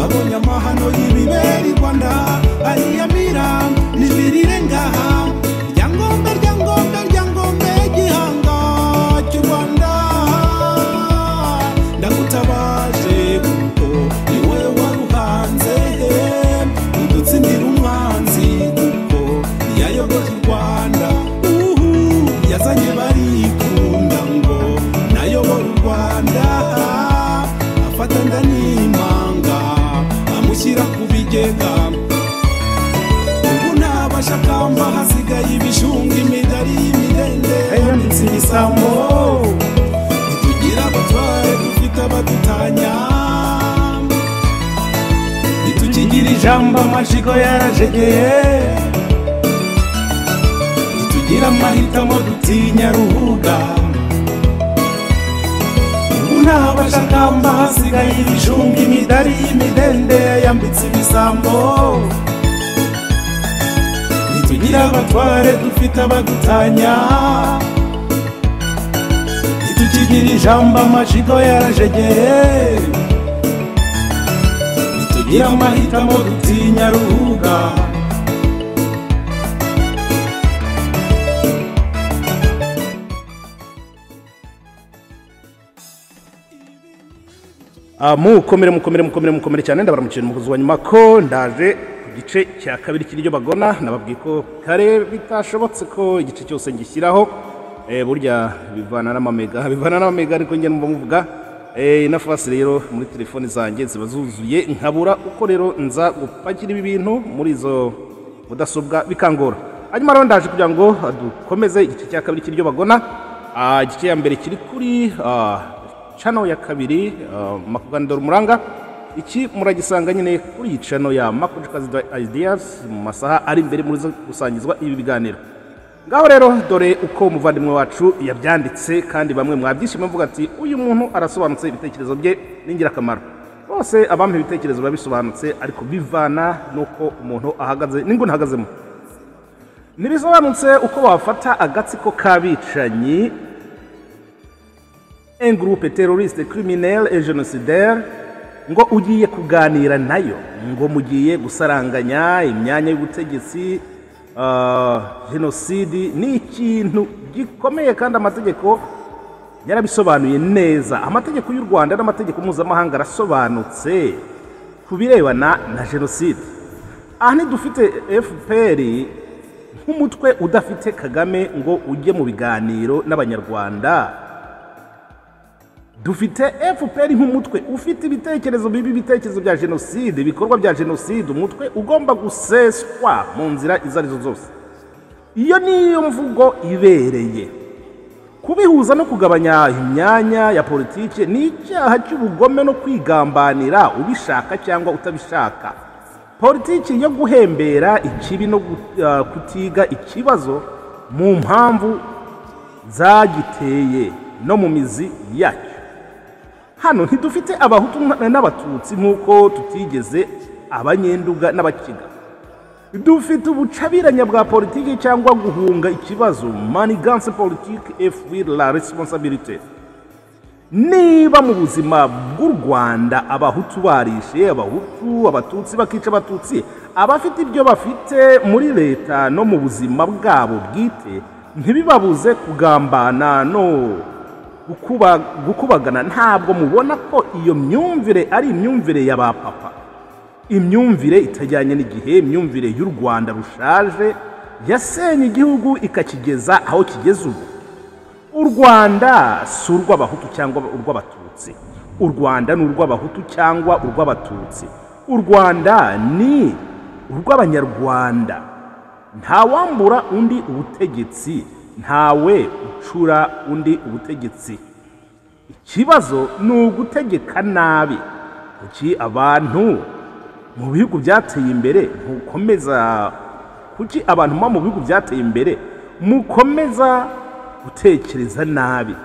Abonye amahano y'ibibera i Rwanda, ariyamira nibirire ngaha. Ryangombe, Ryangombe, Ryangombe, gihanga cy'u Rwanda, ndagutabaje kuko ni wowe waruhanze. Udutsindira umwanzi kuko yayogoje u Rwanda. Uhu yazanye barikunda ngo nayobora u Rwanda, afata ndanimanga amushyira ku bigega. Ubu ntabashakamba hasigaye ibishunga, imidari y'imidende yambitse ibisambo. Ntitugira abatware, dufite abadutanya. Ntitukigira ijambo, amashigo yarajegeye. Ntitugira amahitamo, dutinya ruhuga. Ubu ntabashakamba hasigaye ibishunga, imidari y'imidende yambitse ibisambo. Ntitugira abatware, dufite abadutanya. Ntitukigira ijambo, amashigo yarajegeye. Ntitugira amahitamo, dutinya ruhuga. Mukomere, mukomere, mukomere, mukomere cyane. Ndabaramukije umukozi wa nyuma ko ndaje ku gice cya kabiri cy'iryo bagona. Nababwiye ko kare bitashobotse ko igice cyose ngishyiraho. Burya bivana n'amamega, bivana n'amamega, ariko njye numva muvuga. Inafasi rero muri telefoni zanjye ziba zuzuye, nkabura uko rero nza gupakira ibi bintu muri izo mudasobwa, bikangora. Hanyuma rero ndaje kugira ngo dukomeze igice cya kabiri cy'iryo bagona. Igice ya mbere kiri kuri channel ya kabiri, Makugandoro Muranga. Iki muragisanga nyine kuri iyi channel ya Makukazi Ideas mu masaha ari imbere muri gusangizwa ibi biganiro. Ngaho rero dore uko umuvandimwe wacu yabyanditse, kandi bamwe mwabyishimiye mvuga ati uyu muntu arasobanutse, ibitekerezo bye ni ingirakamaro. Bose abampa ibitekerezo biba bisobanutse, ariko bivana nuko umuntu ahagaze n'inguni ahagazemo. Ntibisobanutse uko wafata agatsiko k'abicanyi, un groupe terroriste, criminel et génocidaire, ngo ugiye kuganira nayo, ngo mugiye gusaranganya imyanya y'ubutegetsi. Jenoside ni ikintu gikomeye kandi amategeko yarabisobanuye neza. Amategeko y'u Rwanda n'amategeko mpuzamahanga arasobanutse ku birebana na jenoside. Aha ntidufite FPR nk'umutwe udafite Kagame ngo ujye mu biganiro n'Abanyarwanda. Dufite FPR nk'umutwe ufite ibitekerezo bibi, ibitekerezo bya jenoside, ibikorwa bya jenoside, umutwe ugomba guseswa mu nzira izo arizo zose. Iyo niyo mvugo ibereye. Kubihuza no kugabanya imyanya ya politike ni icyaha cy'ubugome no kwigambanira, ubishaka cyangwa utabishaka. Politiki yo guhembera ikibi no kutiga ikibazo mu mpamvu zagiteye no mu mizi yacyo. Hano ntidufite Abahutu n'Abatutsi nk'uko tutigeze Abanyenduga n'Abakiga. Dufite ubucabiranya bwa politiki cyangwa guhunga ikibazo, manigance politique et fuir la responsabilité. Niba mu buzima bw'u Rwanda Abahutu barishe Abahutu, Abatutsi bakica Abatutsi, abafite ibyo bafite muri leta no mu buzima bwabo bwite ntibibabuze kugambana no gukubagana, ntabwo mubona ko iyo myumvire ari imyumvire ya ba papa, imyumvire itajyanye n'igihe, imyumvire y'u Rwanda rushaje yasenye igihugu ikakigeza aho kigeze ubu? U Rwanda si urw'Abahutu cyangwa urw'Abatutsi. U Rwanda ni urw'Abahutu cyangwa urw'Abatutsi. U Rwanda ni urw'Abanyarwanda. Ntawambura undi ubutegetsi, ntawe ucura undi ubutegetsi. Ikibazo ni ugutegeka nabi. Kuki abantu mu bihugu byateye imbere mukomeza, kuki abantu mu bihugu byateye imbere mukomeza gutekereza nabi,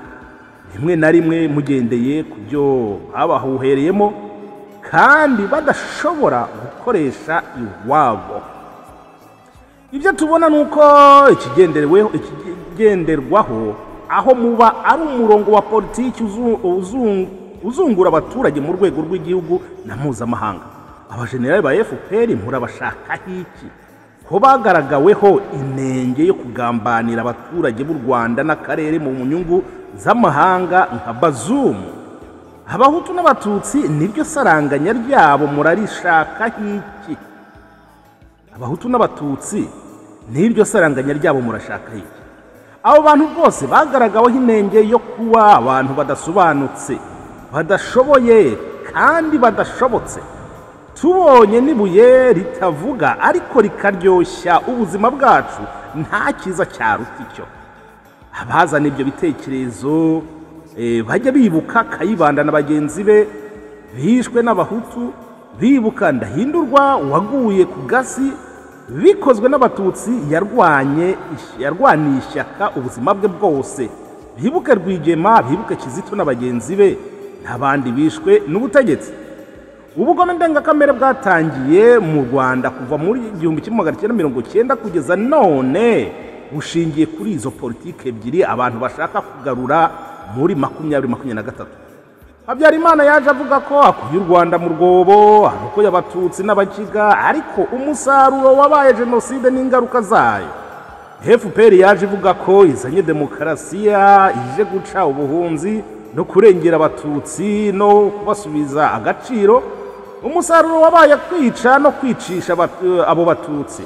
rimwe na rimwe mugendeye ku byo babahuhereyemo kandi badashobora gukoresha iwabo? Ibyo tubona ni uko ikigenderwaho aho muba ari umurongo wa politiki uzungura abaturage mu rwego rw'igihugu na mpuzamahanga. Abajenerali ba FPR murabashakaho iki, ko bagaragaweho inenge yo kugambanira abaturage b'u Rwanda n'akarere mu nyungu z'amahanga nka Bazoum? Abahutu n'Abatutsi niryo saranganya ryabo murarishakaho iki? Abahutu n'Abatutsi n'iryo saranganya ryabo murashaka iki? Abo bantu bose bagaragaweho inenge yo kuba abantu badasobanutse, badashoboye kandi badashobotse. Tubonye n'ibuye ritavuga ariko rikaryoshya ubuzima bwacu, nta cyiza cyaruta icyo. Abazana ibyo bitekerezo bajya bibuka Kayibanda na bagenzi be bishwe n'Abahutu, bibuka Ndahindurwa waguye ku gasi bikozwe n'Abatutsi yarwaniye ishyaka ubuzima bwe bwose, bibuke Rwigema, bibuke Kizito na bagenzi be n'abandi bishwe n'ubutegetsi. Ubugome ndengakamere bwatangiye mu Rwanda kuva muri 1990 kugeza none bushingiye kuri izo politike ebyiri abantu bashaka kugarura muri 2023. Habyarimana yaje avuga ko akuye u Rwanda mu rwobo, arokoye Abatutsi n'Abakiga, ariko umusaruro wabaye jenoside n'ingaruka zayo. FPR yaje ivuga ko izanye demokarasiya, ije guca ubuhunzi no kurengera Abatutsi no kubasubiza agaciro. Umusaruro wabaye kwica no kwicisha abo Batutsi,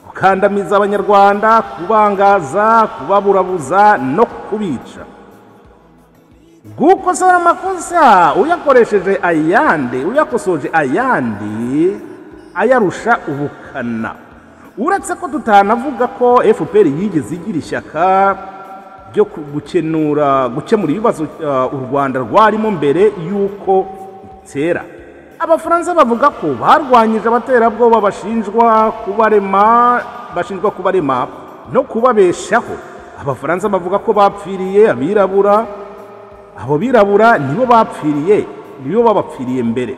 gukandamiza Abanyarwanda, kubangaza, kubaburabuza no kubica. Gukosora amakosa uyakoresheje ayandi, uyakosoje ayandi ayarusha ubukana. Uretse ko tutanavuga ko FPR yigeze igira ishyaka ryo gukemura ibibazo u Rwanda rwarimo mbere y'uko itera. Abafaransa bavuga ko barwanyije abaterabwoba bashinjwa kubarema no kubabeshaho. Abafaransa bavuga ko bapfiriye abirabura, abo birabura nibo bapfiriye, nibo babapfiriye mbere.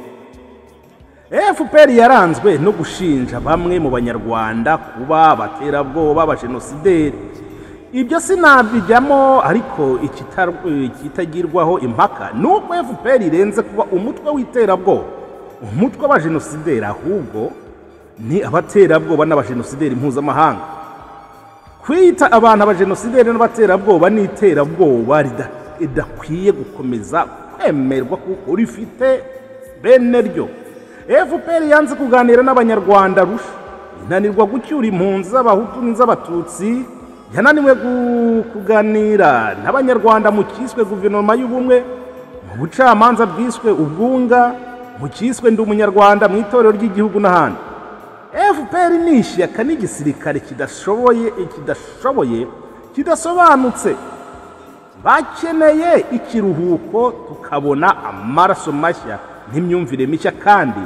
FPR yaranzwe no gushinja bamwe mu Banyarwanda kuba abaterabwoba, abajenosideri. Ibyo sinabijyamo, ariko ikitagirwaho impaka nuko FPR irenze kuba umutwe w'iterabwoba, umutwe w'abajenosideri, ahubwo ni abaterabwoba n'abajenosideri mpuzamahanga. Kwita abantu abajenosideri n'abaterabwoba ni iterabwoba ridakwiye gukomeza kwemerwa kuko rifite bene ryo. FPR yanze kuganira n'Abanyarwanda rusha, inanirwa gucyura impunzi z'Abahutu n'iz'Abatutsi, yananiwe kuganira n'Abanyarwanda mu kiswe guverinoma y'ubumwe, mu bucamanza bwiswe ubwunga, mu kiswe Ndi Umunyarwanda, mu itorero ry'igihugu n'ahandi. FPR ni ishyaka n'igisirikare kidashoboye, kidasobanutse. Bakeneye ikiruhuko tukabona amaraso mashya n'imyumvire mishya, kandi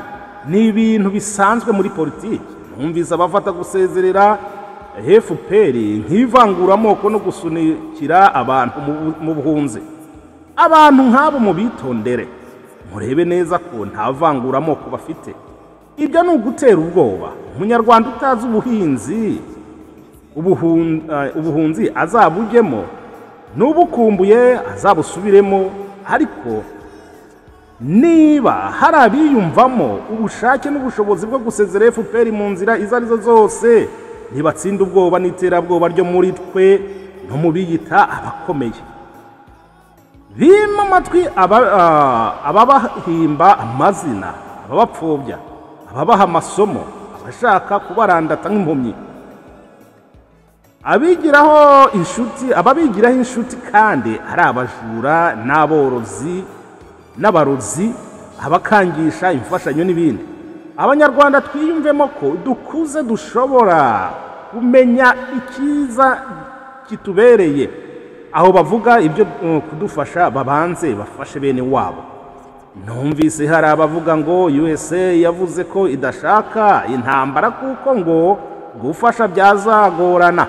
ni ibintu bisanzwe muri politiki. Numvise abafata gusezerera FPR nk'ivanguramoko no gusunikira abantu mu buhunzi. Abantu nk'abo mubitondere, murebe neza ko nta vanguramoko bafite. Ibyo ni ugutera ubwoba. Umunyarwanda utazi ubuhinzi, ubuhunzi azabujyemo, n'ubukumbuye azabusubiremo. Ariko niba hari abiyumvamo ubushake n'ubushobozi bwo gusezera FPR mu nzira izo arizo zose, ntibatsinda ubwoba n'iterabwoba ryo muri twe no mu biyita abakomeye. Bima amatwi ababahimba amazina, ababapfobya, ababaha amasomo, abashaka kubarandata nk'impumyi, abigiraho inshuti, ababigiraho inshuti kandi ari abajura n'aborozi n'abarozi, abakangisha imfashanyo n'ibindi. Abanyarwanda twiyumvemo ko dukuze, dushobora kumenya icyiza kitubereye. Aho bavuga ibyo kudufasha babanze bafashe bene wabo. Numvise hari abavuga ngo USA yavuze ko idashaka intambara kuko ngo gufasha byazagorana.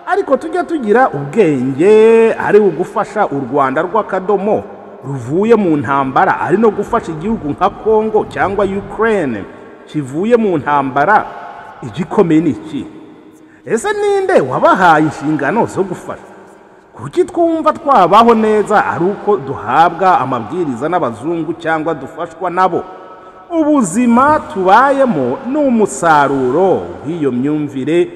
Ariko tujya tugira ubwenge, ari ugufasha u Rwanda rw'akadomo ruvuye mu ntambara, ari no gufasha igihugu nka Congo cyangwa Ukraine kivuye mu ntambara. Igikomeye ni iki? Ese ninde wabahaye inshingano zo gufasha? Kuki twumva twabaho neza ari uko duhabwa amabwiriza n'abazungu cyangwa dufashwa nabo? Ubuzima tubayemo ni umusaruro w'iyo myumvire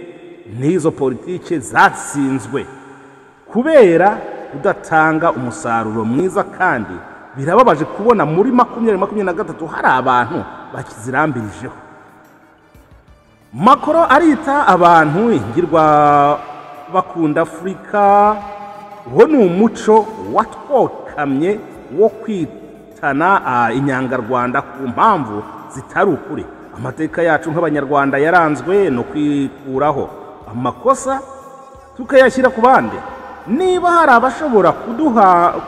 n'izo politike zatsinzwe kubera kudatanga umusaruro mwiza, kandi birababaje kubona muri 2023 hari abantu bakizirambirijeho. Macron arita abantu ingirwa bakunda Afurika. Uwo ni umuco watwokamye wo kwitana inyangarwanda ku mpamvu zitari ukuri. Amateka yacu nk'Abanyarwanda yaranzwe no kwikuraho amakosa tukayashyira ku bandi. Niba hari abashobora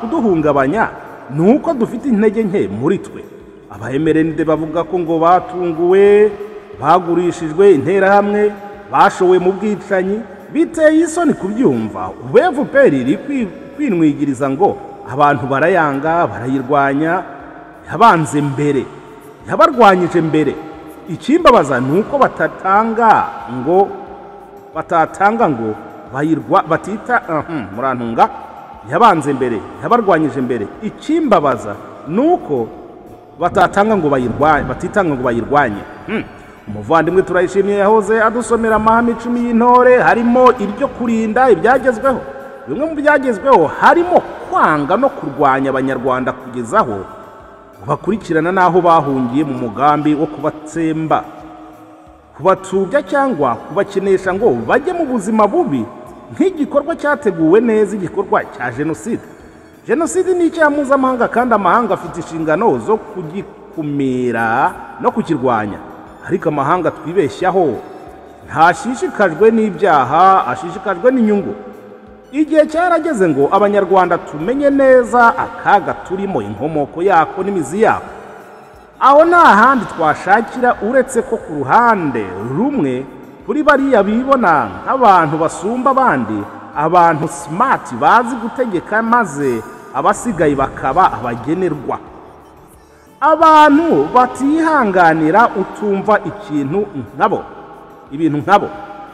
kuduhungabanya, ni uko dufite intege nke muri twe. Aba MRND bavuga ko ngo batunguwe, bagurishijwe, Interahamwe, bashowe mu bwicanyi. Biteye isoni kubyumva. Ubu FPR iri kwinwigiriza ngo abantu barayanga, barayirwanya. Yabanze mbere, yabarwanyije mbere. Ikimbabaza ni uko batatanga ngo bayirwa batita murantunga. Yabanze mbere, yabarwanyije mbere. Ikimbabaza ni uko batatanga ngo bayirwanye, batitanga ngo bayirwanye. Umuvandimwe Turayishimiye yahoze adusomera amahame 10 y'intore, harimo iryo kurinda ibyagezweho. Bimwe mu byagezweho harimo kwanga no kurwanya Abanyarwanda kugeza aho bakurikirana n'aho bahungiye mu mugambi wo kubatsemba, kubatubya cyangwa kubakinisha ngo bajye mu buzima bubi, nk'igikorwa cyateguwe neza, igikorwa cya jenoside. Jenoside ni icyaha mpuzamahanga, kandi amahanga afite inshingano zo kugikumira no kukirwanya. Ariko amahanga twibeshyaho ntashishikajwe n'ibyaha, ashishikajwe n'inyungu. Igihe cyarageze ngo Abanyarwanda tumenye neza akaga turimo, inkomoko yako n'imizi yako. Aho nta handi twashakira uretse ko ku ruhande rumwe kuri bariya bibona nk'abantu basumba abandi, abantu smart bazi gutegeka, maze abasigaye bakaba abagenerwa, abantu batihanganira utumva ikintu nkabo, ibintu nkabo,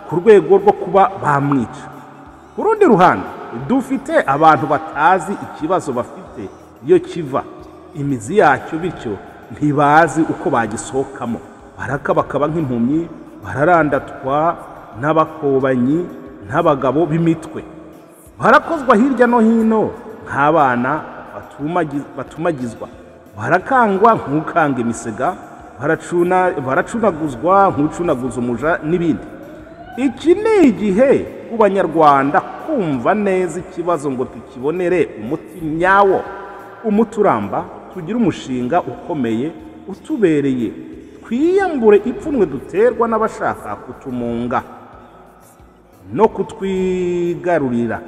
ku rwego rwo kuba bamwica. Ku rundi ruhande dufite abantu batazi ikibazo bafite iyo kiva, imizi yacyo, bityo ntibazi uko bagisohokamo. Barakabakaba nk'impumyi, bararandatwa n'abakobanyi n'abagabo b'imitwe, barakozwa hirya no hino nk'abana batumagizwa, barakangwa nk'ukanga imisega, baracunaguzwa nk'ucunaguza umuja n'ibindi. Iki ni igihe ku Banyarwanda kumva neza ikibazo ngo tukibonere umuti nyawo, umuti uramba, tugire umushinga ukomeye utubereye, twiyambure ipfunwe duterwa n'abashaka kutumunga no kutwigarurira.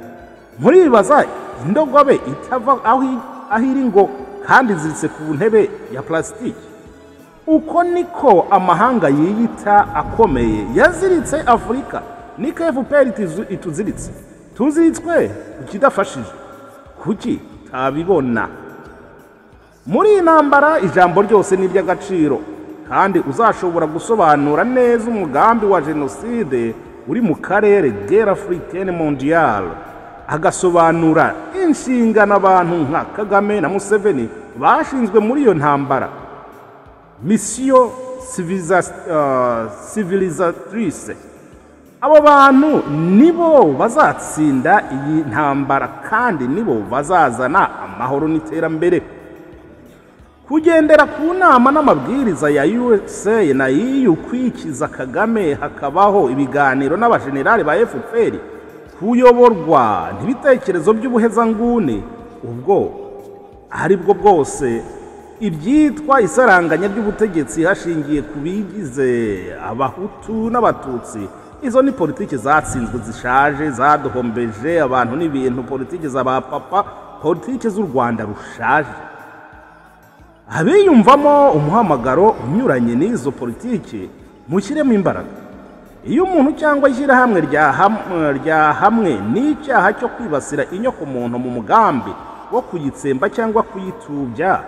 Muribaza indogobe itava aho iri ngo kandi iziritse ku ntebe ya plasitiki. Uko niko amahanga yiyita akomeye yaziritse Afurika, niko FPR ituziritse. Tuziritswe ku kidafashije. Kuki tutabibona? Muri iyi ntambara ijambo ryose ni iry'agaciro, kandi uzashobora gusobanura neza umugambi wa jenoside uri mu karere, guerre africaine mondiale, agasobanura inshingano abantu nka Kagame na Museveni bashinzwe muri iyo ntambara, mission civilisatrice, abo bantu nibo bazatsinda iyi ntambara kandi nibo bazazana amahoro n'iterambere. Kugendera ku nama n'amabwiriza ya USA na EU, kwikiza Kagame, hakabaho ibiganiro n'abajenerali ba FPR, kuyoborwa n'ibitekerezo by'ubuhezanguni ubwo ari bwo bwose, ibyitwa isaranganya ry'ubutegetsi hashingiye ku bigize Abahutu n'Abatutsi, izo ni politiki zatsinzwe, zishaje, zaduhombeje abantu n'ibintu, politiki za ba papa, politiki z'u Rwanda rushaje. Abiyumvamo umuhamagaro unyuranye n'izo politiki, mushyiremo imbaraga. Iyo umuntu cyangwa ishyirahamwe rya hamwe n'icyaha cyo kwibasira inyokomuntu mu mugambi wo kuyitsemba cyangwa kuyitubya,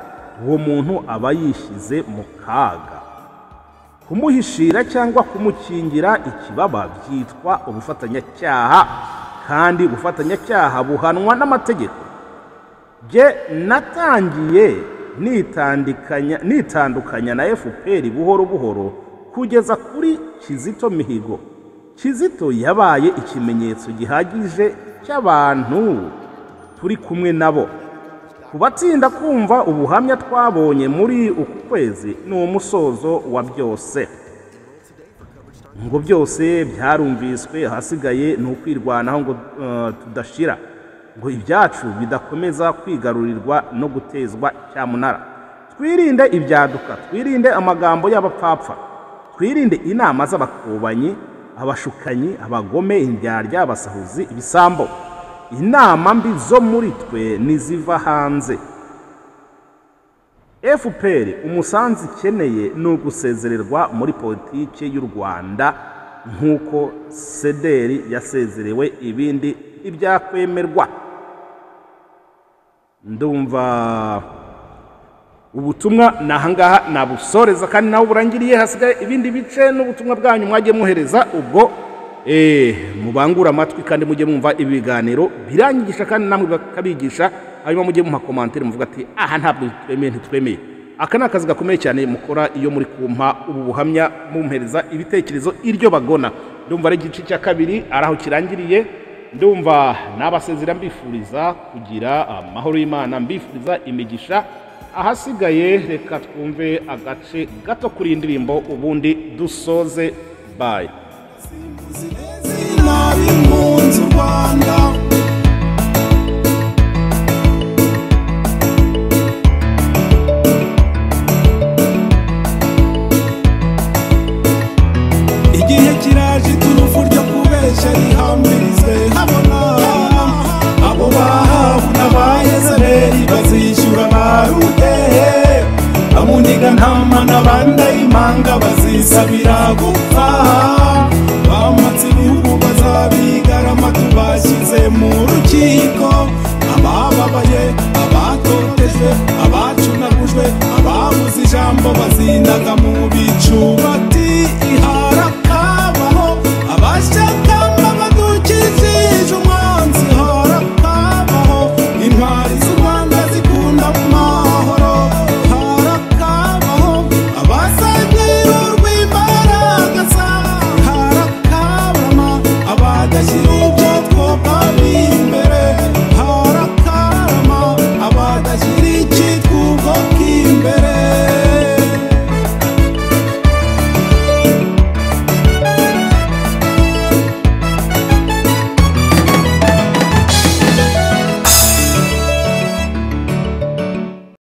uwo muntu aba yishyize mu kaga. Kumuhishira cyangwa kumukingira ikibaba byitwa ubufatanyacyaha, kandi ubufatanyacyaha buhanwa n'amategeko. Jye natangiye nitandukanya na FPR buhoro buhoro kugeza kuri Kizito Mihigo. Kizito yabaye ikimenyetso gihagije cy'abantu turi kumwe nabo. Kubatsinda kumva ubuhamya twabonye muri uku kwezi ni umusozo wa byose. Ngo byose byarumviswe, hasigaye ni ukwirwanaho ngo tudashira, ngo ibyacu bidakomeza kwigarurirwa no gutezwa cyamunara. Twirinde ibyaduka, twirinde amagambo y'abapfapfa, twirinde inama z'abakobanyi, abashukanyi, abagome, indyarya, abasahuzi, ibisambo. Inama mbi zo muri twe niziva hanze. FPR umusanzu ikeneye ni ugusezererwa muri politiki y'u Rwanda nk'uko Sederi yasezerewe, ibindi ibyakwemerwa. Ndumva ubutumwa nahangaha nabusoreza kandi nawe burangiriye, hasigaye ibindi bice n'ubutumwa bwanyu mwagiye muhereza. Ubwo mubangura amatwi kandi mujye mwumva ibiganiro biranyigisha kandi namwe bakabigisha, hanyuma mujye mumpa commentaire muvuga ati aha ntabwo twemeye, ntitwemeye. Aka ni akazi gakomeye cyane mukora iyo muri kumpa ubu buhamya, mumpereza ibitekerezo iryo bagona. Ndumva ari igice cya kabiri araho kirangiriye. Ndumva nabasezera mbifuriza kugira amahoro y'Imana, mbifuriza imigisha. Ahasigaye reka twumve agace gato kuri indirimbo ubundi dusoze. Bye. Igihe kiraje iturufu ryo kubeshya rihambirizwe habona, abo bahabu n'abayezebeli bazishyura barude, bamuniga ntama n'abandayimanga bazisabira gupfa, bamatse ibihugu bazabigarama tubashyize mu rukiko, abababaye, abatotejwe, abacunagujwe, ababuze ijambo bazinaga mu